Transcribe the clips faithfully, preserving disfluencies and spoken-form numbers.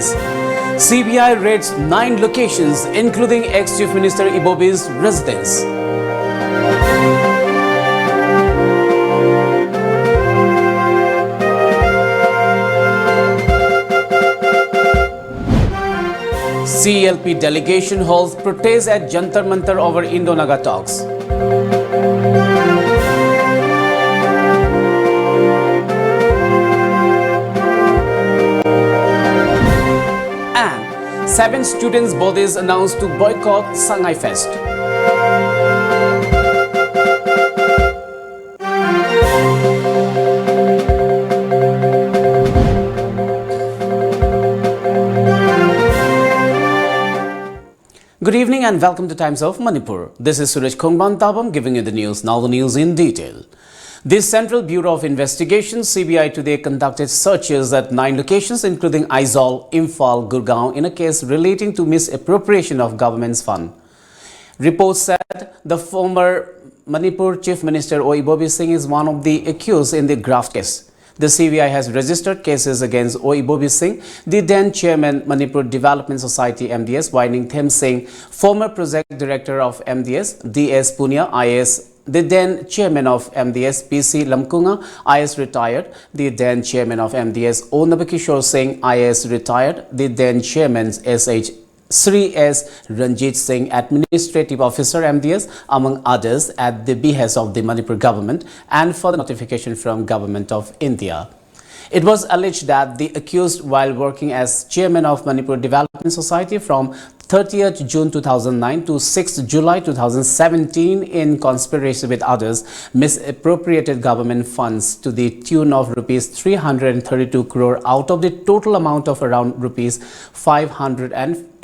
C B I raids nine locations, including ex-Chief Minister Ibobi's residence. C L P delegation holds protest at Jantar Mantar over Indo-Naga talks. And seven students' bodies announced to boycott Sangai Fest. Good evening and welcome to Times of Manipur. This is Suresh Khongban Tabam giving you the news. Now the news in detail. The Central Bureau of Investigation, C B I, today conducted searches at nine locations, including Aizawl, Imphal, Gurgaon, in a case relating to misappropriation of government's fund. Reports said the former Manipur Chief Minister O Ibobi Singh is one of the accused in the graft case. The C B I has registered cases against O Ibobi Singh, the then chairman Manipur Development Society M D S, Waining Them Singh, former project director of M D S, D S Punia I A S, the then chairman of M D S, P C Lamkunga I A S retired, the then chairman of M D S, O Nabakishore Singh I A S retired, the then chairman S H Sri S Ranjit Singh, administrative officer M D S, among others, at the behest of the Manipur government and for the notification from Government of India. It was alleged that the accused, while working as chairman of Manipur Development Society from thirtieth June two thousand nine to sixth July two thousand seventeen, in conspiracy with others, misappropriated government funds to the tune of rupees three hundred thirty-two crore out of the total amount of around rupees five hundred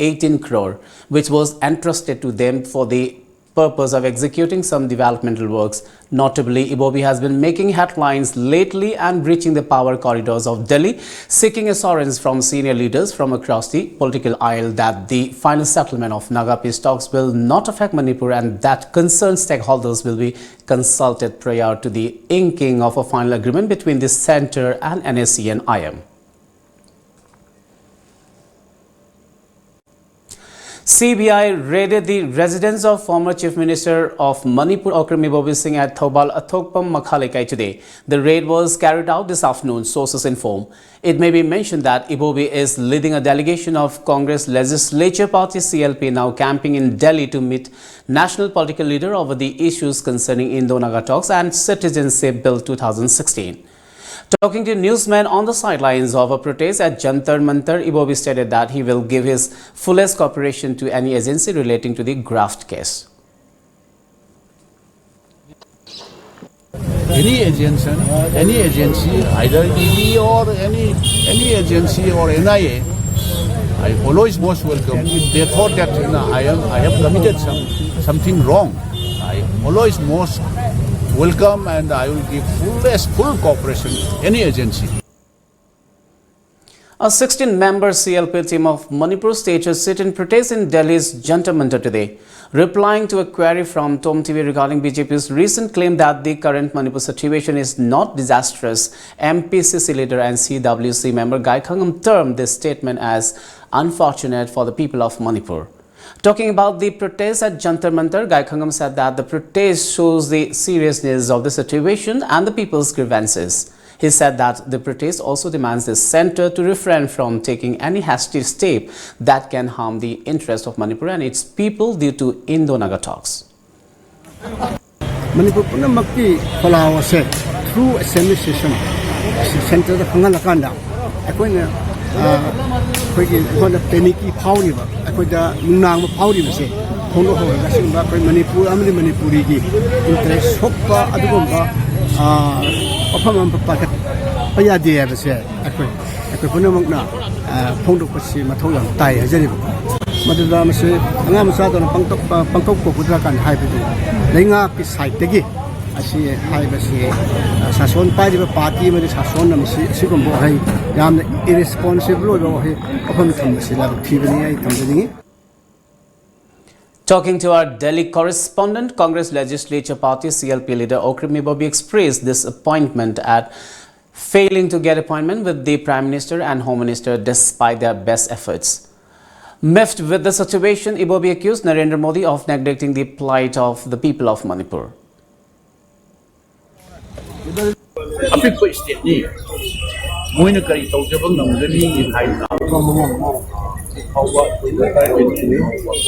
eighteen crore, which was entrusted to them for the purpose of executing some developmental works. Notably, Ibobi has been making headlines lately and breaching the power corridors of Delhi, seeking assurance from senior leaders from across the political aisle that the final settlement of Naga peace talks will not affect Manipur and that concerned stakeholders will be consulted prior to the inking of a final agreement between the center and N S C N I M. C B I raided the residence of former Chief Minister of Manipur, Okram Ibobi Singh, at Thoubal Athokpam Makha Leikai today. The raid was carried out this afternoon, sources inform. It may be mentioned that Ibobi is leading a delegation of Congress Legislature Party, C L P, now camping in Delhi to meet national political leader over the issues concerning Indo-Naga talks and Citizenship Bill two thousand sixteen. Talking to newsmen on the sidelines of a protest at Jantar Mantar, Ibobi stated that he will give his fullest cooperation to any agency relating to the graft case. Any agency, any agency, either E D or any any agency or N I A, I always most welcome. If they thought that, you know, I am I have committed some something wrong, I always most welcome and I will give fullest full cooperation to any agency. A sixteen-member C L P team of Manipur State to sit in protest in Delhi's Jantar Mantar today. Replying to a query from Tom T V regarding B J P's recent claim that the current Manipur situation is not disastrous, M P C C leader and C W C member Gaikhangam termed this statement as unfortunate for the people of Manipur. Talking about the protest at Jantar Mantar, Gaikhangam said that the protest shows the seriousness of the situation and the people's grievances. He said that the protest also demands the centre to refrain from taking any hasty step that can harm the interest of Manipur and its people due to Indo-Naga talks. Manipur ꯄꯨꯝꯅꯃꯛꯀꯤ ꯈꯣꯜꯂꯥꯎ ꯑꯁꯦ through assembly session ꯁꯦꯟꯇꯔꯗ ꯈꯪꯍꯜꯂꯀꯥꯟꯗ ꯑꯩꯈꯣꯏꯅ ꯑꯩꯈꯣꯏꯒꯤ ꯑꯩꯈꯣꯏꯅ ꯄꯦꯅꯤꯀꯤ ꯐꯥꯎꯔꯤꯕ ꯑꯩꯈꯣꯏꯗ ꯅꯨꯡꯅꯥꯡꯕ ꯐꯥꯎꯔꯤꯕꯁꯦ ꯐꯣꯡꯗꯣꯛꯍꯧꯔꯒ ꯑꯁꯤꯒꯨꯝꯕ ꯑꯩꯈꯣꯏ ꯃꯅꯤꯄꯨꯔ ꯑꯃꯗꯤ ꯃꯅꯤꯄꯨꯔꯤꯒꯤ ꯏꯟꯇꯔꯦꯁ ꯁꯣꯛꯄ ꯑꯗꯨꯒꯨꯝꯕ ꯋꯥꯐꯝ ꯑꯃ ꯄꯥꯏꯈꯠꯄ ꯌꯥꯗꯦ ꯍꯥꯏꯕꯁꯦ ꯑꯩꯈꯣꯏ ꯑꯩꯈꯣꯏ ꯄꯨꯝꯅꯃꯛꯅ ꯐꯣꯡꯗꯣꯛꯄꯁꯤ ꯃꯊꯧ ꯌꯥꯝ ꯇꯥꯏ ꯍꯥꯏꯖꯔꯤꯕ꯫ ꯃꯗꯨꯗ ꯃꯁꯤ ꯑꯉꯥꯡ ꯃꯆꯥꯗꯧꯅ ꯄꯪꯀꯧ ꯀꯧꯒꯗ꯭ꯔꯥ ꯀꯥꯏꯅ ꯍꯥꯏꯕꯗꯨ ꯂꯩꯉꯥꯛꯀꯤ ꯁꯥꯏꯠꯇꯒꯤ ꯑꯁꯤ ꯍꯥꯏꯕꯁꯤ ꯁꯥꯁꯣꯟ ꯄꯥꯏꯔꯤꯕ ꯄꯥꯔꯇꯤ ꯑꯃꯗꯤ ꯁꯥꯁꯣꯟꯅ ꯃꯁꯤ ꯑꯁꯤꯒꯨꯝꯕ ꯋꯥꯍꯩ ꯌꯥꯝꯅ ꯏꯔꯦꯁꯄꯣꯟꯁꯤꯕꯜ ꯑꯣꯏꯕ ꯋꯥꯍꯩ ꯋꯥꯐꯝ ꯊꯝꯕꯁꯤ ꯂꯥꯏꯕꯛ ꯊꯤꯕꯅꯤ ꯑꯩ ꯊꯝꯖꯅꯤꯡꯉꯤ꯫ Talking to our Delhi correspondent, Congress Legislature Party C L P leader Okram Ibobi expressed disappointment at failing to get appointment with the Prime Minister and Home Minister despite their best efforts. Miffed with the situation, Ibobi accused Narendra Modi of neglecting the plight of the people of Manipur. ꯑꯄꯤꯛꯄ ꯏꯁꯇꯦꯠꯅꯤ, ꯃꯣꯏꯅ ꯀꯔꯤ ꯇꯧꯖꯕ ꯉꯝꯒꯅꯤ ꯍꯥꯏꯅ ꯐꯥꯎꯕ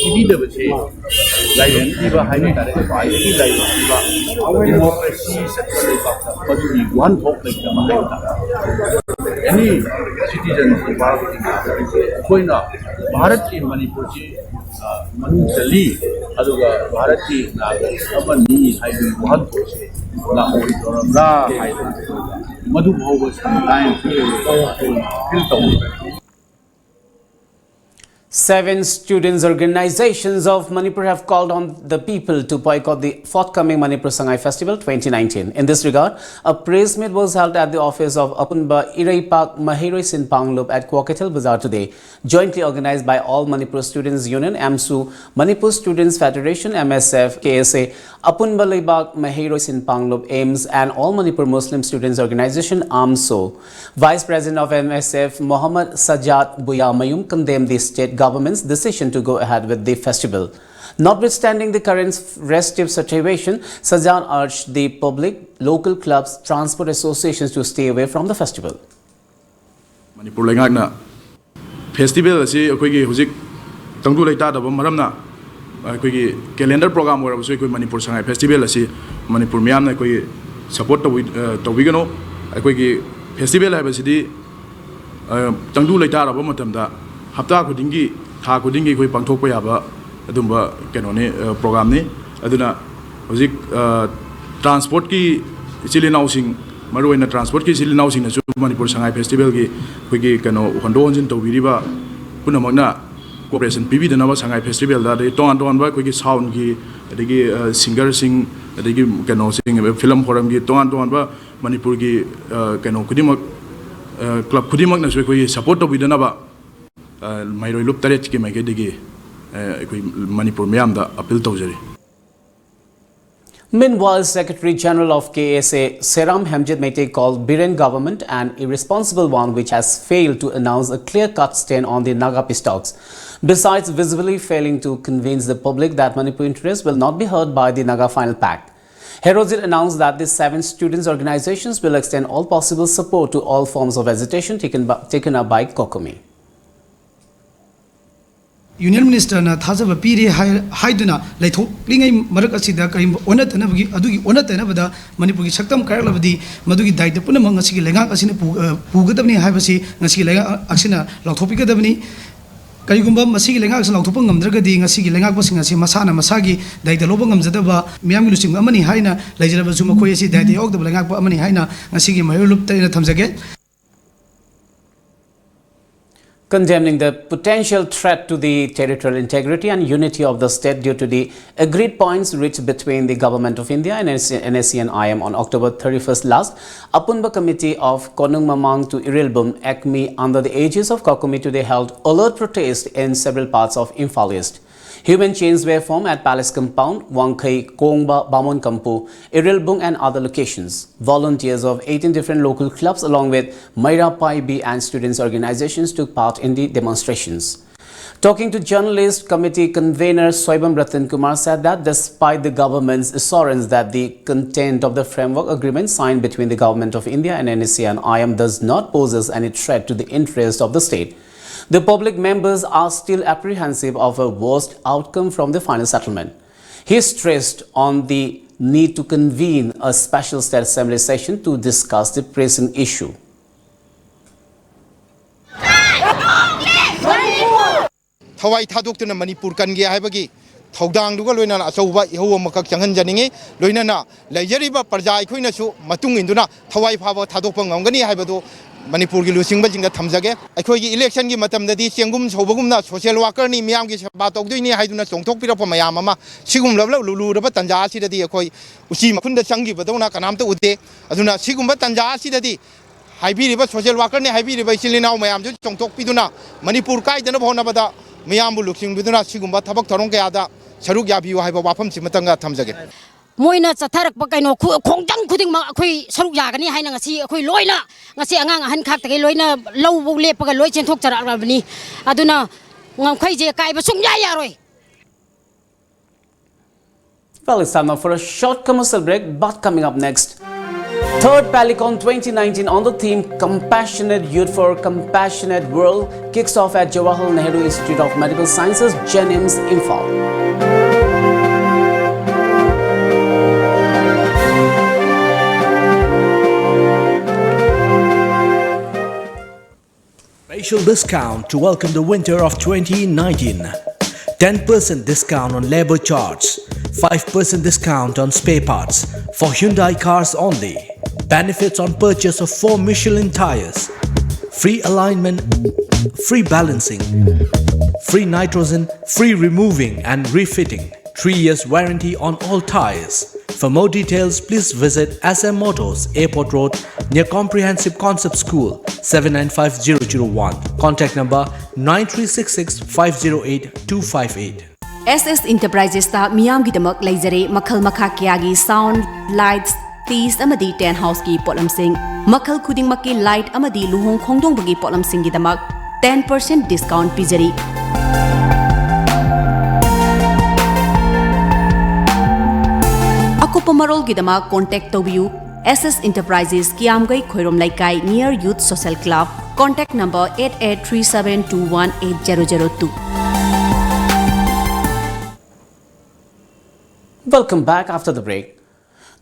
ꯄꯤꯕꯤꯗꯕꯁꯦ ꯂꯥꯏꯔꯤꯛ ꯄꯤꯕ ꯍꯥꯏꯕ ꯇꯥꯔꯦ꯫ ꯈ꯭ꯋꯥꯏꯗꯒꯤ ꯂꯥꯏꯔꯤꯛ ꯄꯤꯕ ꯗꯤꯃꯣꯀ꯭ꯔꯦꯁꯤ ꯆꯠꯄ ꯂꯩꯕꯥꯛꯇ ꯃꯗꯨꯒꯤ ꯋꯥꯍꯟꯊꯣꯛ ꯂꯩꯇꯕ ꯍꯥꯏꯕ ꯇꯥꯔꯦ꯫ ꯑꯦꯅꯤ ꯁꯤꯇꯤꯖꯟ ꯑꯩꯈꯣꯏꯅ ꯚꯥꯔꯠꯀꯤ ꯃꯅꯤꯄꯨꯔꯁꯤ ꯃꯅꯨꯡ ꯆꯜꯂꯤ, ꯑꯗꯨꯒ ꯚꯥꯔꯠꯀꯤ ꯅꯥꯒꯔꯤꯛ ꯑꯃꯅꯤ ꯍꯥꯏꯕꯒꯤ ꯋꯥꯍꯟꯊꯣꯛꯁꯦ ꯂꯥꯛꯑꯣꯏꯗꯧꯔꯕ꯭ꯔꯥ ꯍꯥꯏꯕ ꯃꯗꯨ ꯐꯥꯎꯕ ꯁꯝꯇꯥꯏꯝ ꯐꯤꯜ ꯇꯧꯏ꯫ Seven students' organizations of Manipur have called on the people to boycott the forthcoming Manipur Sangai Festival twenty nineteen. In this regard, a press meet was held at the office of Apunba Ireipak Maheiroi Sinpanglup at Kwokeithel Bazaar today. Jointly organized by All Manipur Students Union, AMSU, Manipur Students Federation, M S F, K S A, Apunba Leibak Maheiroi Sinpanglup, AIMS, and All Manipur Muslim Students Organization, AMSO. Vice President of M S F, Mohammad Sajjad Buya Mayum, condemned the state government's decision to go ahead with the festival. Notwithstanding the current festive situation, Sajjad urged the public, local clubs, transport associations to stay away from the festival. Manipur ꯂꯩꯉꯥꯛꯅ festival ꯑꯁꯤ ꯑꯩꯈꯣꯏꯒꯤ ꯍꯧꯖꯤꯛ ꯇꯪꯗꯨ ꯂꯩꯇꯥꯗꯕ ꯃꯔꯝꯅ, ꯑꯩꯈꯣꯏꯒꯤ calendar programme ꯑꯣꯏꯔꯕꯁꯨ ꯑꯩꯈꯣꯏ Manipur Sangai festival ꯑꯁꯤ ꯃꯅꯤꯄꯨꯔ ꯃꯤꯌꯥꯝꯅ ꯑꯩꯈꯣꯏꯒꯤ ꯁꯄꯣꯔꯠ ꯇꯧꯕꯤ-, ꯑ, ꯇꯧꯕꯤꯒꯅꯨ꯫ ꯑꯩꯈꯣꯏꯒꯤ ꯐꯦꯁꯇꯤꯚꯦꯜ ꯍꯥꯏꯕꯁꯤꯗꯤ, ꯑ, ꯇꯪꯗꯨ ꯂꯩꯇꯥꯔꯕ ꯃꯇꯝꯗ ꯍꯞꯇꯥ ꯈꯨꯗꯤꯡꯒꯤ, ꯊꯥ ꯈꯨꯗꯤꯡꯒꯤ ꯑꯩꯈꯣꯏ ꯄꯥꯡꯊꯣꯛꯄ ꯌꯥꯕ ꯑꯗꯨꯝꯕ ꯀꯩꯅꯣꯅꯤ, ꯑ, ꯄ꯭ꯔꯣꯒ꯭ꯔꯥꯝꯅꯤ꯫ ꯑꯗꯨꯅ ꯍꯧꯖꯤꯛ, ꯑ, ꯇ꯭ꯔꯥꯟꯁꯄꯣꯔꯠꯀꯤ ꯏꯆꯤꯜ ꯏꯅꯥꯎꯁꯤꯡ, ꯃꯔꯨꯑꯣꯏꯅ ꯇ꯭ꯔꯥꯟꯁꯄꯣꯔꯠꯀꯤ ꯏꯆꯤꯜ ꯏꯅꯥꯎꯁꯤꯡꯅꯁꯨ ꯃꯅꯤꯄꯨꯔ ꯁꯉꯥꯏ ꯐꯦꯁꯇꯤꯚꯦꯜꯒꯤ ꯑꯩꯈꯣꯏꯒꯤ ꯀꯩꯅꯣ ꯍꯣꯟꯗꯣꯛ ꯍꯣꯟꯖꯤꯟ ꯇꯧꯕꯤꯔꯤꯕ ꯄꯨꯝꯅꯃꯛꯅ ꯀꯣꯑꯣꯄꯔꯦꯁꯟ ꯄꯤꯕꯤꯗꯅꯕ ꯁꯉꯥꯏ ꯐꯦꯁꯇꯤꯚꯦꯜꯗ, ꯑꯗꯩ ꯇꯣꯉꯥꯟ ꯇꯣꯉꯥꯟꯕ ꯑꯩꯈꯣꯏꯒꯤ ꯁꯥꯎꯟꯒꯤ, ꯑꯗꯒꯤ, ꯑ, ꯁꯤꯡꯒꯔꯁꯤꯡ, ꯑꯗꯒꯤ ꯀꯩꯅꯣꯁꯤꯡ, ꯐꯤꯂꯝ ꯐꯣꯔꯝꯒꯤ ꯇꯣꯉꯥꯟ ꯇꯣꯉꯥꯟꯕ ꯃꯅꯤꯄꯨꯔꯒꯤ, ꯑ, ꯀꯩꯅꯣ ꯈꯨꯗꯤꯡꯃꯛ, ꯑ, ꯀ꯭ꯂꯕ ꯈꯨꯗꯤꯡꯃꯛꯅꯁꯨ ꯑꯩꯈꯣꯏꯒꯤ ꯁꯄꯣꯔꯠ ꯇꯧꯕꯤꯗꯅꯕ, ꯑ, ꯃꯍꯩꯔꯣꯏ ꯂꯨꯞ ꯇꯔꯦꯠꯀꯤ ꯃꯥꯏꯀꯩꯗꯒꯤ, ꯑ, ꯑꯩꯈꯣꯏ ꯃꯅꯤꯄꯨꯔ ꯃꯤꯌꯥꯝꯗ ꯑꯄꯤꯜ ꯇꯧꯖꯔꯤ꯫ Meanwhile, Secretary General of K S A, Seram Hemjit Meitei, called Biren government an irresponsible one which has failed to announce a clear-cut stand on the Naga peace talks. Besides visibly failing to convince the public that Manipur interests will not be heard by the Naga Final Pact, Herojit announced that the seven students' organizations will extend all possible support to all forms of agitation taken, by, taken up by COCOMI. Union Minister ꯅ ꯊꯥꯖꯕ ꯄꯤꯔꯤ ꯍꯥꯏ-, ꯍꯥꯏꯗꯨꯅ ꯂꯩꯊꯣꯛꯂꯤꯉꯩ ꯃꯔꯛ ꯑꯁꯤꯗ ꯀꯔꯤꯒꯨꯝꯕ ꯑꯣꯟꯅ ꯇꯩꯅꯕꯒꯤ, ꯑꯗꯨꯒꯤ ꯑꯣꯟꯅ ꯇꯩꯅꯕꯗ ꯃꯅꯤꯄꯨꯔꯒꯤ ꯁꯛꯇꯝ ꯀꯥꯏꯔꯛꯂꯕꯗꯤ ꯃꯗꯨꯒꯤ ꯗꯥꯏꯇ ꯄꯨꯝꯅꯃꯛ ꯉꯁꯤꯒꯤ ꯂꯩꯉꯥꯛ ꯑꯁꯤꯅ ꯄꯨ-, ꯑ, ꯄꯨꯒꯗꯕꯅꯤ ꯍꯥꯏꯕꯁꯤ ꯉꯁꯤꯒꯤ ꯂꯩꯉꯥꯛ ꯑꯁꯤꯅ ꯂꯥꯎꯊꯣꯛꯄꯤꯒꯗꯕꯅꯤ꯫ ꯀꯔꯤꯒꯨꯝꯕ ꯃꯁꯤꯒꯤ ꯂꯩꯉꯥꯛ ꯑꯁꯤ ꯂꯥꯎꯊꯣꯛꯄ ꯉꯝꯗ꯭ꯔꯒꯗꯤ ꯉꯁꯤꯒꯤ ꯂꯩꯉꯥꯛꯄꯁꯤꯡ ꯑꯁꯤ ꯃꯁꯥꯅ ꯃꯁꯥꯒꯤ ꯗꯥꯏꯇ ꯂꯧꯕ ꯉꯝꯖꯗꯕ ꯃꯤꯌꯥꯝꯒꯤ ꯂꯨꯆꯤꯡꯕ ꯑꯃꯅꯤ ꯍꯥꯏꯅ ꯂꯩꯖꯔꯕꯁꯨ ꯃꯈꯣꯏ ꯑꯁꯤ ꯗꯥꯏꯇ ꯌꯥꯎꯗꯕ ꯂꯩꯉꯥꯛꯄ ꯑꯃꯅꯤ ꯍꯥꯏꯅ ꯉꯁꯤꯒꯤ ꯃꯍꯩꯔꯣꯏ ꯂꯨꯞꯇ ꯑꯩꯅ ꯊꯝꯖꯒꯦ꯫ Condemning the potential threat to the territorial integrity and unity of the state due to the agreed points reached between the Government of India and NSCN-IM on October thirty-first last, Apunba Committee of Konung Mamang to Irilbung, ACME, under the aegis of COCOMI today held alert protest in several parts of Imphal East. Human chains were formed at Palace Compound, Wangkhei, Kongba, Bamon Kampu, Irilbung and other locations. Volunteers of eighteen different local clubs along with Meira Paibi and students organizations took part in the demonstrations. Talking to journalists, committee convener Soibam Ratan Kumar said that despite the government's assurance that the content of the framework agreement signed between the Government of India and NSCN-IM does not poses any threat to the interest of the state, the public members are still apprehensive of a worst outcome from the final settlement. He stressed on the need to convene a special state assembly session to discuss the pressing issue. ꯊꯋꯥꯏ ꯊꯥꯗꯣꯛꯇꯨꯅ ꯃꯅꯤꯄꯨꯔ ꯀꯟꯒꯦ ꯍꯥꯏꯕꯒꯤ ꯊꯧꯗꯥꯡꯗꯨꯒ ꯂꯣꯏꯅꯅ ꯑꯆꯧꯕ ꯏꯍꯧ ꯑꯃꯈꯛ ꯆꯪꯍꯟꯖꯅꯤꯡꯏ꯫ ꯂꯣꯏꯅꯅ ꯂꯩꯖꯔꯤꯕ ꯄ꯭ꯔꯖꯥ ꯑꯩꯈꯣꯏꯅꯁꯨ ꯃꯇꯨꯡ ꯏꯟꯗꯨꯅ ꯊꯋꯥꯏ ꯐꯥꯕ ꯊꯥꯗꯣꯛꯄ ꯉꯝꯒꯅꯤ ꯍꯥꯏꯕꯗꯨ ꯃꯅꯤꯄꯨꯔꯒꯤ ꯂꯨꯆꯤꯡꯕꯁꯤꯡꯗ ꯊꯝꯖꯒꯦ꯫ ꯑꯩꯈꯣꯏꯒꯤ ꯏꯂꯦꯛꯁꯟꯒꯤ ꯃꯇꯝꯗꯗꯤ ꯆꯦꯡꯒꯨꯝ ꯁꯧꯕꯒꯨꯝꯅ ꯁꯣꯁꯤꯌꯦꯜ ꯋꯥꯀꯔꯅꯤ, ꯃꯤꯌꯥꯝꯒꯤ ꯁꯦꯕꯥ ꯇꯧꯗꯣꯏꯅꯤ ꯍꯥꯏꯗꯨꯅ ꯆꯣꯡꯊꯣꯛꯄꯤꯔꯛꯄ ꯃꯌꯥꯝ ꯑꯃ, ꯁꯤꯒꯨꯝꯂꯕ ꯂꯨꯔꯨꯔꯕ ꯇꯥꯟꯖꯥ ꯑꯁꯤꯗꯗꯤ ꯑꯩꯈꯣꯏ ꯎꯆꯤ ꯃꯈꯨꯟꯗ ꯆꯪꯈꯤꯕꯗꯧꯅ ꯀꯅꯥꯝꯇ ꯎꯗꯦ꯫ ꯑꯗꯨꯅ ꯁꯤꯒꯨꯝꯕ ꯇꯥꯟꯖꯥ ꯑꯁꯤꯗꯗꯤ ꯍꯥꯏꯕꯤꯔꯤꯕ ꯁꯣꯁꯤꯌꯦꯜ ꯋꯥꯀꯔꯅꯤ ꯍꯥꯏꯕꯤꯔꯤꯕ ꯏꯆꯤꯜ ꯏꯅꯥꯎ ꯃꯌꯥꯝꯁꯨ ꯆꯣꯡꯊꯣꯛꯄꯤꯗꯨꯅ ꯃꯅꯤꯄꯨꯔ ꯀꯥꯏꯗꯅꯕ ꯍꯣꯠꯅꯕꯗ ꯃꯤꯌꯥꯝꯕꯨ ꯂꯨꯆꯤꯡꯕꯤꯗꯨꯅ ꯁꯤꯒꯨꯝꯕ ꯊꯕꯛ ꯊꯧꯔꯝ ꯀꯌꯥꯗ ꯁꯔꯨꯛ ꯌꯥꯕꯤꯌꯨ ꯍꯥꯏꯕ ꯋꯥꯐꯝꯁꯤꯃꯇꯪꯒ ꯊꯝꯖꯒꯦ꯫ ꯃꯣꯏꯅ ꯆꯠꯊꯔꯛꯄ ꯀꯩꯅꯣ ꯈꯨ-, ꯈꯣꯡꯖꯪ ꯈꯨꯗꯤꯡꯃꯛ ꯑꯩꯈꯣꯏ ꯁꯔꯨꯛ ꯌꯥꯒꯅꯤ ꯍꯥꯏꯅ ꯉꯁꯤ ꯑꯩꯈꯣꯏ ꯂꯣꯏꯅ, ꯉꯁꯤ ꯑꯉꯥꯡ ꯑꯍꯟ ꯈꯥꯛꯇꯒꯤ ꯂꯣꯏꯅ ꯂꯧꯕꯧ ꯂꯦꯞꯄꯒ ꯂꯣꯏ ꯆꯦꯟꯊꯣꯛꯆꯔꯛꯂꯕꯅꯤ꯫ ꯑꯗꯨꯅ ꯉꯝꯈꯩꯁꯦ ꯀꯥꯏꯕ ꯁꯨꯡꯌꯥ ꯌꯥꯔꯣꯏ꯫ Well, it's time now for a short commercial break, but coming up next, third Palicon twenty nineteen on the theme Compassionate Youth for Compassionate World kicks off at Jawaharlal Nehru Institute of Medical Sciences, JNIMS, Imphal. Special discount to welcome the winter of twenty nineteen. Ten percent discount on labor charge, five percent discount on spare parts for Hyundai cars only. Benefits on purchase of four Michelin tires. Free alignment, free balancing, free nitrogen, free removing and refitting. Three years warranty on all tires. For more details, please visit S M Motors, Airport Road, near Comprehensive Concept School, seven nine five zero zero one. Contact number nine three six six five zero eight two five eight. S S Enterprises ꯇ ꯃꯤꯌꯥꯝꯒꯤꯗꯃꯛ ꯂꯩꯖꯔꯦ ꯃꯈꯜ ꯃꯈꯥ ꯀꯌꯥꯒꯤ sound, lights, stage ꯑꯃꯗꯤ tent house ꯀꯤ ꯄꯣꯠꯂꯝꯁꯤꯡ꯫ ꯃꯈꯜ ꯈꯨꯗꯤꯡꯃꯛꯀꯤ light ꯑꯃꯗꯤ ꯂꯨꯍꯣꯡ ꯈꯣꯡꯗꯣꯡꯕꯒꯤ ꯄꯣꯠꯂꯝꯁꯤꯡꯒꯤꯗꯃꯛ ten percent discount ꯄꯤꯖꯔꯤ꯫ ꯑꯀꯨꯞꯄ ꯃꯔꯣꯜꯒꯤꯗꯃꯛ contact ꯇꯧꯕꯤꯌꯨ꯫ S S Enterprises, ꯀꯤꯌꯥꯝꯒꯩ ꯈꯣꯏꯔꯣꯝ ꯂꯩꯀꯥꯏ, near Youth Social Club, contact number eight eight three seven two one eight zero zero two. Welcome back after the break.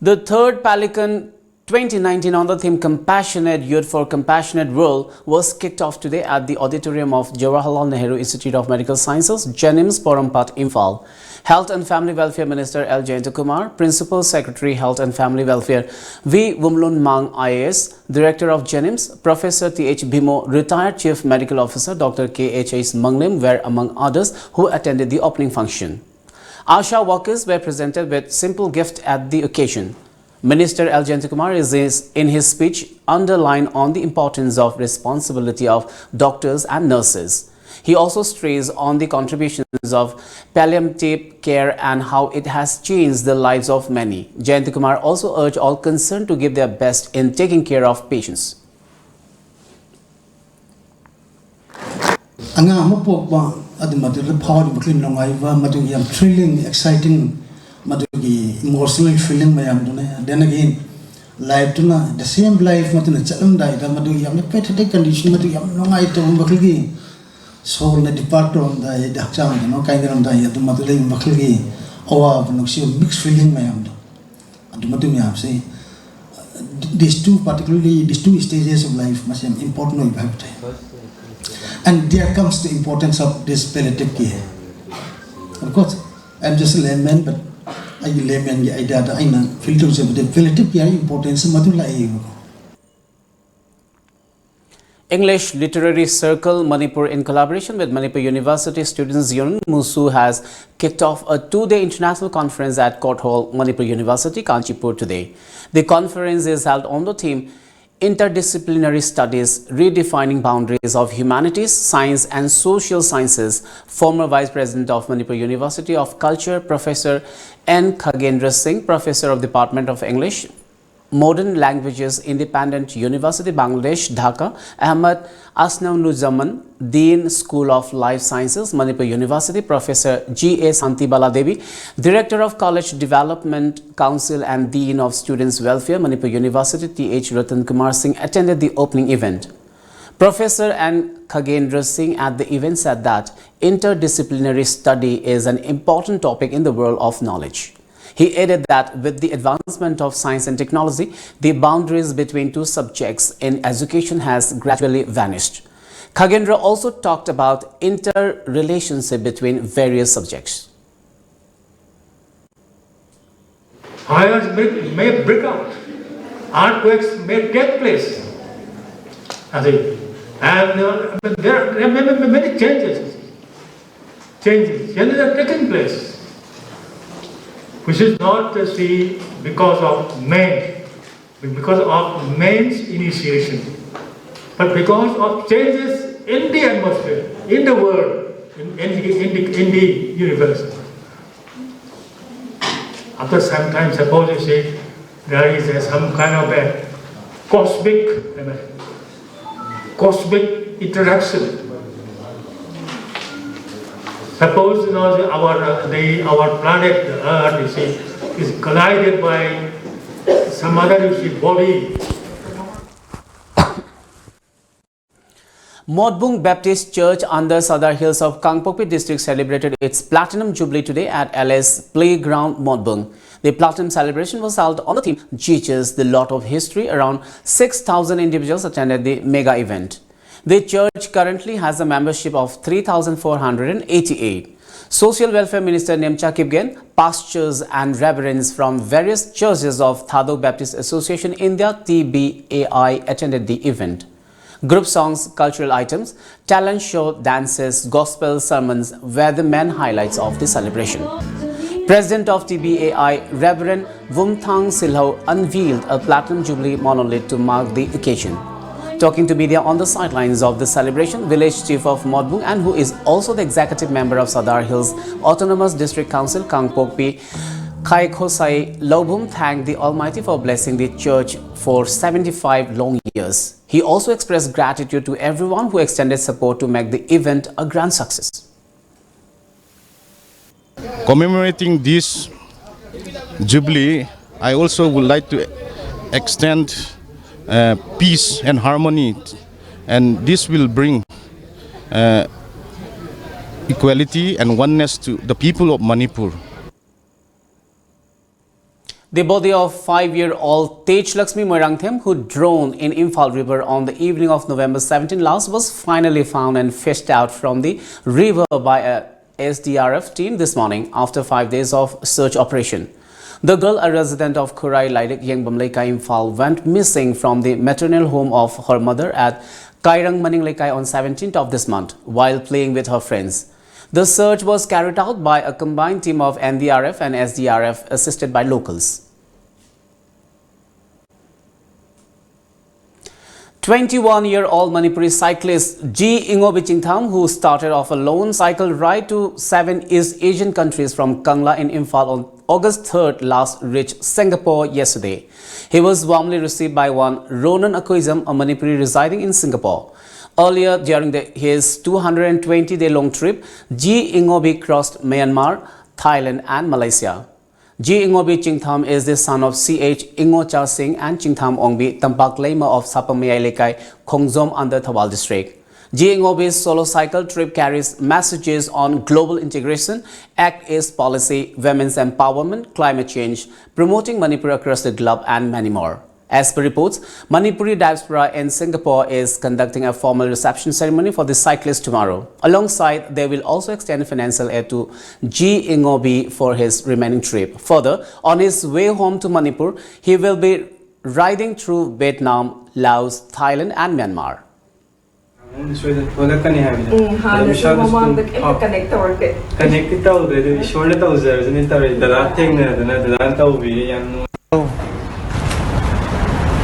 The third Palicon twenty nineteen on the theme Compassionate Youth for Compassionate World was kicked off today at the auditorium of Jawaharlal Nehru Institute of Medical Sciences, JNIMS, Porompat, Imphal. Health and Family Welfare Minister L Jayantakumar, Principal Secretary Health and Family Welfare V Wumlunmang I A S, Director of JNIMS, Professor T H Bhimo, Retired Chief Medical Officer Doctor K H H Manglim were among others who attended the opening function. ASHA workers were presented with simple gift at the occasion. Minister L Jayantakumar is is, in his speech, underlined on the importance of responsibility of doctors and nurses. He also stressed on the contributions of palliative care and how it has changed the lives of many. Jayantakumar also urged all concerned to give their best in taking care of patients. ꯑꯉꯥꯡ ꯑꯃ ꯄꯣꯛꯄ ꯑꯗꯨ ꯃꯗꯨꯗ ꯐꯥꯎꯔꯤꯕ ꯃꯈꯩ ꯅꯨꯡꯉꯥꯏꯕ, ꯃꯗꯨꯒꯤ ꯌꯥꯝ thrilling, exciting, ꯃꯗꯨꯒꯤ emotional feeling ꯃꯌꯥꯝꯗꯨꯅ, then again, life ꯇꯨꯅ the same life ꯃꯗꯨꯅ ꯆꯠꯂꯝꯗꯥꯏꯗ ꯃꯗꯨꯒꯤ ꯌꯥꯝꯅ pathetic condition, ꯃꯗꯨ ꯌꯥꯝ ꯅꯨꯡꯉꯥꯏꯇꯕ ꯃꯈꯩꯒꯤ soul ꯅ depart ꯇꯧꯔꯝꯗꯥꯏꯗ, ꯍꯛꯆꯥꯡꯗꯨꯅ ꯀꯥꯏꯅꯔꯝꯗꯥꯏ, ꯑꯗꯨ ꯃꯗꯨ ꯂꯩꯕ ꯃꯈꯩꯒꯤ ꯑꯋꯥꯕ, ꯅꯨꯡꯁꯤꯕ, mixed feeling ꯃꯌꯥꯝꯗꯣ, ꯑꯗꯨ ꯃꯗꯨ ꯃꯌꯥꯝꯁꯦ, these two, particularly these two stages of life ꯃꯁꯤ ꯌꯥꯝ important ꯑꯣꯏꯕ ꯍꯥꯏꯕ ꯇꯥꯏ꯫ And there comes the importance of this palliative care. Of course, I am just a layman, but ꯑꯩꯒꯤ layman ꯒꯤ idea ꯗ ꯑꯩꯅ feel ꯇꯧꯖꯕꯗꯤ palliative care importance ꯃꯗꯨ ꯂꯥꯛꯑꯦꯕꯀꯣ꯫ English Literary Circle Manipur, in collaboration with Manipur University Students Union, MUSU, has kicked off a two-day international conference at Court Hall, Manipur University, Kanchipur today. The conference is held on the theme Interdisciplinary Studies, Redefining Boundaries of Humanities, Science and Social Sciences. Former Vice President of Manipur University of Culture, Professor N Khagendra Singh, Professor of Department of English, Modern Languages, Independent University, Bangladesh, Dhaka, Ahmed Asnanuzzaman, Dean, School of Life Sciences, Manipur University, Professor G A Santibala Devi, Director of College Development Council and Dean of Students Welfare, Manipur University, Th Ratan Kumar Singh, attended the opening event. Professor N Khagendra Singh at the event said that interdisciplinary study is an important topic in the world of knowledge. He added that with the advancement of science and technology, the boundaries between two subjects in education has gradually vanished. Khagendra also talked about interrelationship between various subjects. Fires may, may break out, earthquakes may take place. I think, and uh, there, there may be many changes. Changes, changes are taking place, which is not to see because of man, because of man's initiation, but because of changes in the atmosphere, in the world, in, in, in, the, in the universe. After some time, suppose you say there is a, some kind of a cosmic, cosmic interaction. Suppose, you know, the- our uh, the our planet, the Earth, you see, is collided by some other, you see, body. Motbung Baptist Church under Sadar Hills of Kangpokpi district celebrated its Platinum Jubilee today at L S Playground, Motbung. The Platinum celebration was held on the theme Jesus, the Lot of History. Around six thousand individuals attended the mega event. The church currently has a membership of three thousand four hundred eighty-eight. Social Welfare Minister Nemcha Kipgen, pastors and reverends from various churches of Thadou Baptist Association India, T B A I, attended the event. Group songs, cultural items, talent show, dances, gospel sermons were the main highlights of the celebration. President of T B A I, Reverend Vumthang Silhou, unveiled a Platinum Jubilee monolith to mark the occasion. Talking to media on the sidelines of the celebration, village chief of Motbung, and who is also the executive member of Sadar Hills Autonomous District Council, Kangpokpi, Khaikhosai Lobum, thanked the Almighty for blessing the church for seventy-five long years. He also expressed gratitude to everyone who extended support to make the event a grand success. Commemorating this Jubilee, I also would like to extend uh, peace and harmony, and this will bring uh, equality and oneness to the people of Manipur. The body of five-year-old Tej Lakshmi Moirangthem, who drowned in Imphal River on the evening of November seventeen last, was finally found and fished out from the river by a S D R F team this morning after five days of search operation. The girl, a resident of Khurai Lairik Yengbam Leikai, Imphal, went missing from the maternal home of her mother at Kairang Maning Leikai on seventeenth of this month while playing with her friends. The search was carried out by a combined team of N D R F and S D R F, assisted by locals. Twenty-one-year-old Manipuri cyclist G Ingobi Chingtham, who started off a lone cycle ride to seven East Asian countries from Kangla in Imphal on August third last, reached Singapore yesterday. He was warmly received by one Ronan Akoijam, a Manipuri residing in Singapore. Earlier during the, his two hundred twenty day long trip, G. Ingobi crossed Myanmar, Thailand, and Malaysia. G. Ingobi Chingtham is the son of C H Ingocha Singh and Chingtham Ongbi Tampak Leima of Sapangmayai Lekai, Khongjom under Thoubal District. G. Ingobi's solo cycle trip carries messages on global integration, Act East policy, women's empowerment, climate change, promoting Manipur across the globe, and many more. As per reports, Manipuri diaspora in Singapore is conducting a formal reception ceremony for the cyclist tomorrow. Alongside, they will also extend financial aid to G. Ingobi for his remaining trip. Further, on his way home to Manipur, he will be riding through Vietnam, Laos, Thailand, and Myanmar. ꯁꯣꯏꯗꯅ ꯊꯣꯛꯂꯛꯀꯅꯤ ꯍꯥꯏꯕꯗꯣ꯫ ꯎꯝ, ꯍꯥꯟꯅꯁꯨ ꯏꯁꯥꯗꯁꯨ ꯃꯃꯥꯡꯗ ꯑꯗꯨꯝ ꯀꯩꯝꯇ connect ꯇꯧꯔꯛꯇꯦ꯫ Connect T ꯇꯧꯗ꯭ꯔꯦ, ꯑꯗꯨ ꯏꯁꯣꯔꯅ ꯇꯧꯖꯔꯁꯅꯤ ꯇꯧꯔꯦ꯫ ꯗꯗꯥ ꯊꯦꯡꯅꯗꯅ ꯗꯗꯥꯅ ꯇꯧꯕꯤꯔꯦ, ꯌꯥꯝ ꯅꯨꯡꯉꯥꯏ꯫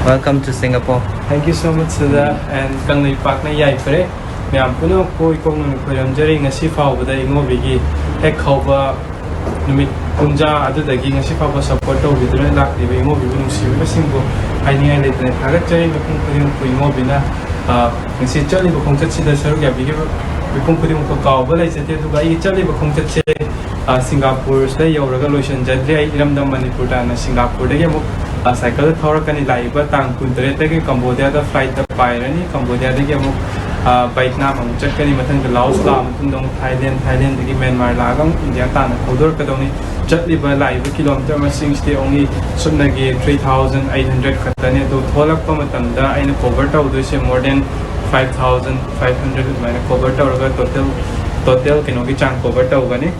Welcome to Singapore. Thank you so much, ꯗꯗꯥ, and ꯀꯪꯂꯩꯄꯥꯛꯅ ꯌꯥꯏꯐꯔꯦ꯫ ꯃꯌꯥꯝ ꯄꯨꯝꯅꯃꯛꯄꯨ ꯏꯀꯣꯛ ꯅꯣꯡꯅ ꯈꯣꯏꯔꯝꯖꯔꯤ꯫ ꯉꯁꯤ ꯐꯥꯎꯕꯗ ꯏꯉꯣꯕꯤꯒꯤ ꯍꯦꯛ ꯍꯧꯕ ꯅꯨꯃꯤꯠ ꯄꯨꯡꯖꯥ ꯑꯗꯨꯗꯒꯤ ꯉꯁꯤ ꯐꯥꯎꯕ support ꯇꯧꯕꯤꯗꯨꯅ ꯂꯥꯛꯂꯤꯕ ꯏꯉꯣꯕꯤꯕꯨ ꯅꯨꯡꯁꯤꯕꯤꯕꯁꯤꯡꯕꯨ ꯍꯥꯏꯅꯤꯡꯉꯥꯏ ꯂꯩꯇꯅ ꯊꯥꯒꯠꯆꯔꯤ꯫ ꯃꯤꯄꯨꯝ ꯈꯨꯗꯤꯡꯃꯛꯄꯨ ꯏꯉꯣꯕꯤꯅ, ꯑ, ꯉꯁꯤ ꯆꯠꯂꯤꯕ ꯈꯣꯡꯆꯠꯁꯤꯗ ꯁꯔꯨꯛ ꯌꯥꯕꯤꯈꯤꯕ ꯃꯤꯄꯨꯝ ꯈꯨꯗꯤꯡꯃꯛꯄꯨ ꯀꯥꯎꯕ ꯂꯩꯖꯗꯦ꯫ ꯑꯗꯨꯒ ꯑꯩꯒꯤ ꯆꯠꯂꯤꯕ ꯈꯣꯡꯆꯠꯁꯦ, ꯑ, ꯁꯤꯡꯒꯥꯄꯨꯔꯁꯤꯗ ꯌꯧꯔꯒ ꯂꯣꯏꯁꯤꯟꯖꯗ꯭ꯔꯤ꯫ ꯑꯩ ꯏꯔꯝꯗꯝ ꯃꯅꯤꯄꯨꯔ ꯇꯥꯟꯅ ꯁꯤꯡꯒꯥꯄꯨꯔꯗꯒꯤ ꯑꯃꯨꯛ, ꯑ, cycle ꯗ ꯊꯧꯔꯛꯀꯅꯤ꯫ ꯂꯥꯛꯏꯕ ꯇꯥꯡ ꯀꯨꯟꯇꯔꯦꯠꯇꯒꯤ ꯀꯝꯕꯣꯗꯤꯌꯥꯗ flight ꯇ ꯄꯥꯏꯔꯅꯤ꯫ ꯀꯝꯕꯣꯗꯤꯌꯥꯗꯒꯤ ꯑꯃꯨꯛ, ꯑ, ꯚꯦꯠꯅꯥꯝ ꯑꯃꯨꯛ ꯆꯠꯀꯅꯤ꯫ ꯃꯊꯪꯗ ꯂꯥꯑꯣꯁ ꯂꯥꯛꯑ ꯃꯇꯨꯡꯗ ꯑꯃꯨꯛ ꯊꯥꯏꯂꯦꯟ, ꯊꯥꯏꯂꯦꯟꯗꯒꯤ ꯃ꯭ꯌꯥꯟꯃꯥꯔ ꯂꯥꯛꯑꯒ ꯑꯃꯨꯛ ꯏꯟꯗꯤꯌꯥ ꯇꯥꯟꯅ ꯊꯧꯗꯣꯔꯛꯀꯗꯧꯅꯤ꯫ ꯆꯠꯂꯤꯕ ꯂꯥꯛꯏꯕ kilometre ꯃꯁꯤꯡꯁꯤꯗꯤ only ꯁꯨꯞꯅꯒꯤ three thousand eight hundred ꯈꯛꯇꯅꯤ꯫ ꯑꯗꯣ ꯊꯣꯛꯂꯛꯄ ꯃꯇꯝꯗ ꯑꯩꯅ cover ꯇꯧꯗꯣꯏꯁꯦ more than five thousand five hundred ꯑꯗꯨꯃꯥꯏꯅ cover ꯇꯧꯔꯒ total, total ꯀꯩꯅꯣꯒꯤ ꯆꯥꯡ cover ꯇꯧꯒꯅꯤ꯫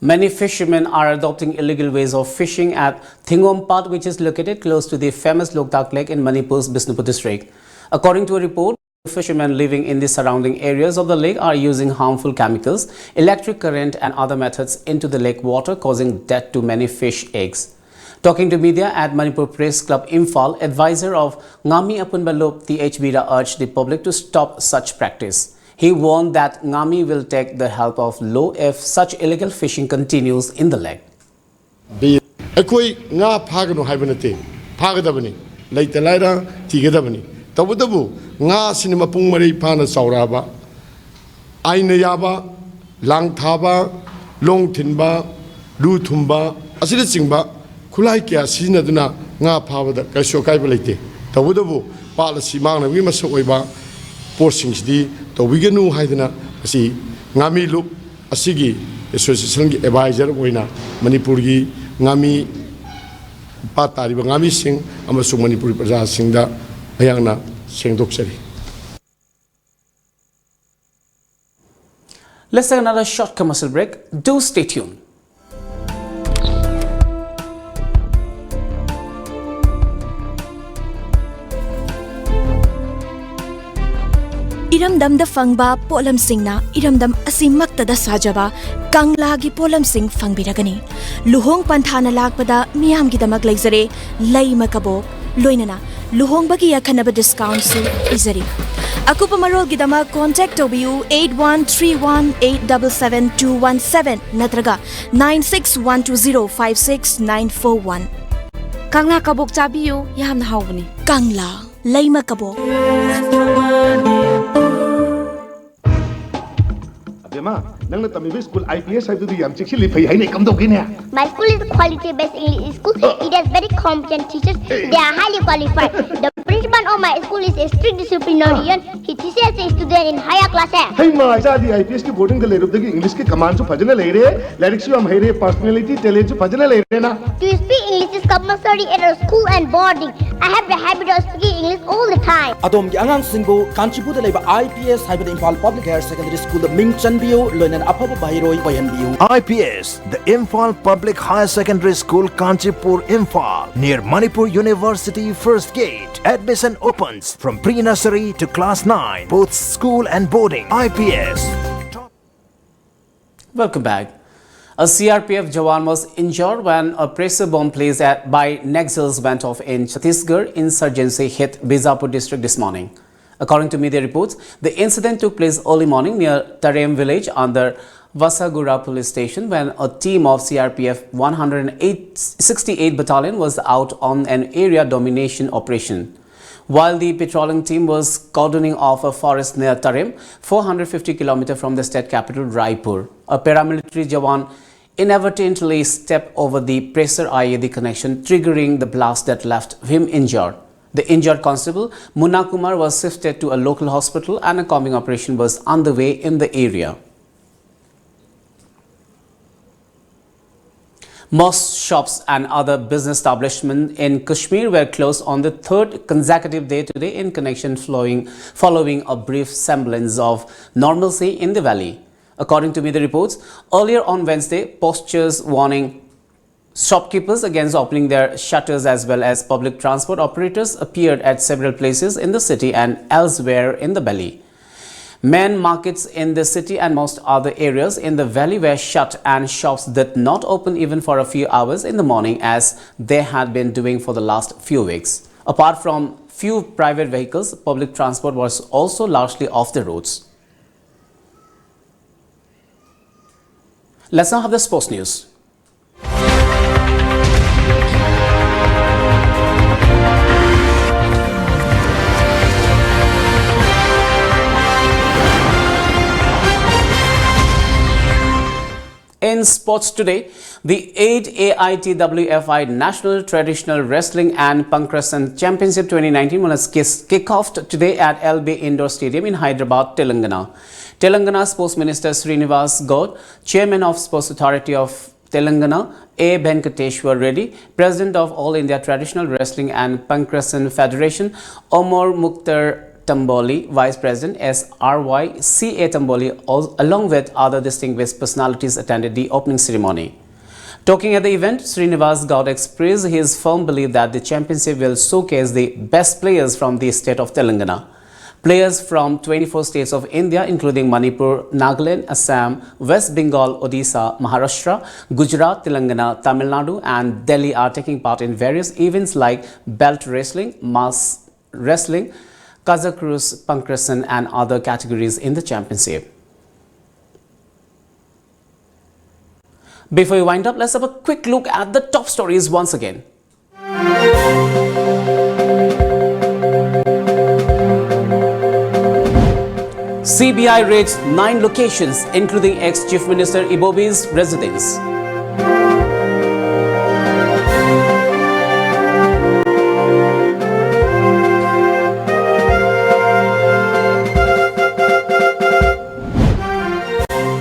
Many fishermen are adopting illegal ways of fishing at Thingompat, which is located close to the famous Loktak Lake in Manipur's Bishnupur district. According to a report, fishermen living in the surrounding areas of the lake are using harmful chemicals, electric current, and other methods into the lake water, causing death to many fish eggs. Talking to media at Manipur Press Club Imphal, advisor of Ngami Apunba Lup, Th Bira, urged the public to stop such practice. He warned that Ngami will take the help of law if such illegal fishing continues in the lake. B ꯑꯩꯈꯣꯏ ꯉꯥ ꯐꯥꯒꯅꯨ ꯍꯥꯏꯕ ꯅꯠꯇꯦ, ꯐꯥꯒꯗꯕꯅꯤ꯫ ꯂꯩꯇ ꯂꯥꯏꯔ ꯊꯤꯒꯗꯕꯅꯤ꯫ ꯇꯧꯕꯇꯕꯨ ꯉꯥ ꯑꯁꯤꯅ ꯃꯄꯨꯡ ꯃꯔꯩ ꯐꯥꯅ ꯆꯥꯎꯔꯛꯑꯕ, ꯑꯥꯏꯟꯅ ꯌꯥꯕ ꯂꯥꯡ ꯊꯥꯕ, ꯂꯣꯡ ꯊꯤꯟꯕ, ꯂꯨ ꯊꯨꯝꯕ ꯑꯁꯤꯅꯆꯤꯡꯕ ꯈꯨꯠꯂꯥꯏ ꯀꯌꯥ ꯁꯤꯖꯤꯟꯅꯗꯨꯅ ꯉꯥ ꯐꯥꯕꯗ ꯀꯔꯤꯁꯨ ꯑꯀꯥꯏꯕ ꯂꯩꯇꯦ꯫ ꯇꯧꯕꯇꯕꯨ ꯄꯥꯠ ꯑꯁꯤ ꯃꯥꯡꯅꯕꯒꯤ ꯃꯁꯛ ꯑꯣꯏꯕ ꯄꯣꯠꯁꯤꯡꯁꯤꯗꯤ ꯇꯧꯕꯤꯒꯅꯨ ꯍꯥꯏꯗꯅ ꯉꯁꯤ ꯉꯥꯃꯤ ꯂꯨꯞ ꯑꯁꯤꯒꯤ ꯑꯦꯁꯣꯁꯤꯌꯦꯁꯟꯒꯤ ꯑꯦꯗꯚꯥꯏꯖꯔ ꯑꯣꯏꯅ ꯃꯅꯤꯄꯨꯔꯒꯤ ꯉꯥꯃꯤ, ꯄꯥꯠ ꯇꯥꯔꯤꯕ ꯉꯥꯃꯤꯁꯤꯡ ꯑꯃꯁꯨꯡ ꯃꯅꯤꯄꯨꯔꯤ ꯄ꯭ꯔꯖꯥꯁꯤꯡꯗ ꯑꯩꯍꯥꯛꯅ ꯁꯦꯡꯗꯣꯛꯆꯔꯤ꯫ Let's take another short commercial break. Do stay tuned. ꯏꯔꯝꯗꯝꯗ ꯐꯪꯕ ꯄꯣꯠꯂꯝꯁꯤꯡꯅ ꯏꯔꯝꯗꯝ ꯑꯁꯤꯃꯛꯇꯗ ꯁꯥꯖꯕ ꯀꯪꯂꯥꯒꯤ ꯄꯣꯠꯂꯝꯁꯤꯡ ꯐꯪꯕꯤꯔꯒꯅꯤ꯫ ꯂꯨꯍꯣꯡ ꯄꯟꯊꯥꯅ ꯂꯥꯛꯄꯗ ꯃꯤꯌꯥꯝꯒꯤꯗꯃꯛ ꯂꯩꯖꯔꯦ ꯂꯩꯃ ꯀꯕꯣꯛ, ꯂꯣꯏꯅꯅ ꯂꯨꯍꯣꯡꯕꯒꯤ ꯑꯈꯟꯅꯕ ꯗꯤꯁꯀꯥꯎꯟꯁꯨ ꯄꯤꯖꯔꯤ꯫ ꯑꯀꯨꯞꯄ ꯃꯔꯣꯜꯒꯤꯗꯃꯛ ꯀꯣꯟꯇꯦꯛ ꯇꯧꯕꯤꯌꯨ eight one three one eight double seven two one seven ꯅꯠꯇ꯭ꯔꯒ nine six one two zero five six nine four one꯫ ꯀꯪꯂꯥ ꯀꯕꯣꯛ ꯆꯥꯕꯤꯌꯨ, ꯌꯥꯝꯅ ꯍꯥꯎꯕꯅꯤ꯫ ꯀꯪꯂꯥ ꯂꯩꯃ ꯀꯕꯣꯛ꯫ ꯑꯕꯦꯝꯃ, ꯅꯪꯅ ꯇꯝꯃꯤꯕ ꯁ꯭ꯀꯨꯜ ꯑꯥꯏ ꯄꯤ ꯑꯦꯁ ꯍꯥꯏꯕꯗꯨꯗꯤ ꯌꯥꯝ ꯆꯦꯛꯁꯤꯜꯂꯤ, ꯐꯩ ꯍꯥꯏꯅꯦ, ꯀꯝꯗꯧꯒꯦꯅꯦ? My school is a quality-based English school. It has very competent teachers. They are highly qualified. The principal of my school is a strict disciplinarian. He teaches the student in higher classes. ꯍꯩꯃꯥ, ꯏꯆꯥꯗꯤ I P ꯑꯦꯁꯀꯤ ꯕꯣꯔꯗꯤꯡꯗ ꯂꯩꯔꯨꯕꯗꯒꯤ ꯏꯪꯂꯤꯁꯀꯤ ꯀꯃꯥꯟꯁꯨ ꯐꯖꯅ ꯂꯩꯔꯦ, ꯂꯥꯏꯔꯤꯛꯁꯨ ꯌꯥꯝ ꯍꯩꯔꯦ, personality, ꯇꯦꯂꯦꯟꯁꯨ ꯐꯖꯅ ꯂꯩꯔꯦꯅ꯫ To speak English is compulsory at our school and boarding. I have the habit of speaking English all the time. ꯑꯗꯣꯝꯒꯤ ꯑꯉꯥꯡꯁꯤꯡꯕꯨ ꯀꯥꯟꯆꯤꯄꯨꯔꯗ ꯂꯩꯕ ꯑꯥꯏ ꯄꯤ ꯑꯦꯁ ꯍꯥꯏꯕꯗꯤ ꯏꯝꯐꯥꯜ ꯄꯕ꯭ꯂꯤꯛ ꯍꯥꯌꯔ ꯁꯦꯀꯦꯟꯗꯔꯤ ꯁ꯭ꯀꯨꯜꯗ ꯃꯤꯡ ꯆꯟꯕꯤꯌꯨ, ꯂꯣꯏꯅꯅ ꯑꯐꯕ ꯃꯍꯩꯔꯣꯏ ꯑꯣꯏꯍꯟꯕꯤꯌꯨ꯫ I P S, the Imphal Public Higher Secondary School, Kanchipur, Imphal, near Manipur University, first gate. Admission opens from pre-nursery to class nine, both school and boarding. I P S. Welcome back. A C R P F jawan was injured when a pressure bomb placed at, by Naxals went off in Chhattisgarh insurgency hit Bijapur district this morning. According to media reports, the incident took place early morning near Tarem village under Vasagura police station when a team of C R P F one hundred eight, sixty-eight battalion was out on an area domination operation. While the patrolling team was cordoning off a forest near Tarim, four hundred fifty kilometers from the state capital Raipur, a paramilitary jawan inadvertently stepped over the pressure I E D connection, triggering the blast that left him injured. The injured constable, Munna Kumar, was shifted to a local hospital and a combing operation was underway in the area. Most shops and other business establishments in Kashmir were closed on the third consecutive day today in connection flowing, following a brief semblance of normalcy in the valley. According to media reports, earlier on Wednesday, posters warning shopkeepers against opening their shutters as well as public transport operators appeared at several places in the city and elsewhere in the valley. Main markets in the city and most other areas in the valley were shut, and shops did not open even for a few hours in the morning as they had been doing for the last few weeks. Apart from few private vehicles, public transport was also largely off the roads. Let's now have the sports news. In sports today, the eighth A I T W F I National Traditional Wrestling and Pankrasan Championship twenty nineteen was kiss- kick-off today at L B Indoor Stadium in Hyderabad, Telangana. Telangana Sports Minister Srinivas Gaud, Chairman of Sports Authority of Telangana, A Venkateshwar Reddy, President of All India Traditional Wrestling and Pankrasan Federation, Omar Mukhtar Tamboli, Vice President, S R Y C A Tamboli, al- along with other distinguished personalities, attended the opening ceremony. Talking at the event, Srinivas Gaud expressed his firm belief that the championship will showcase the best players from the state of Telangana. Players from twenty-four states of India, including Manipur, Nagaland, Assam, West Bengal, Odisha, Maharashtra, Gujarat, Telangana, Tamil Nadu, and Delhi, are taking part in various events like belt wrestling, mass wrestling, Kazakhstan, Pankrasan, and other categories in the championship. Before we wind up, let's have a quick look at the top stories once again. C B I raids nine locations, including ex-Chief Minister Ibobi's residence.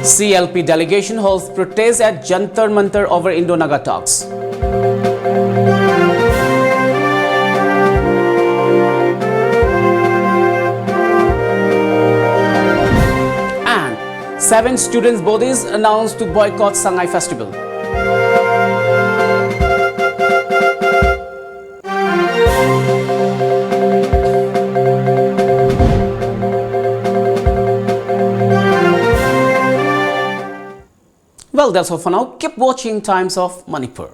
C L P delegation holds protest at Jantar Mantar over Indo-Naga talks. And seven students' bodies announced to boycott Sangai Festival. Well, that's all for now. Keep watching Times of Manipur.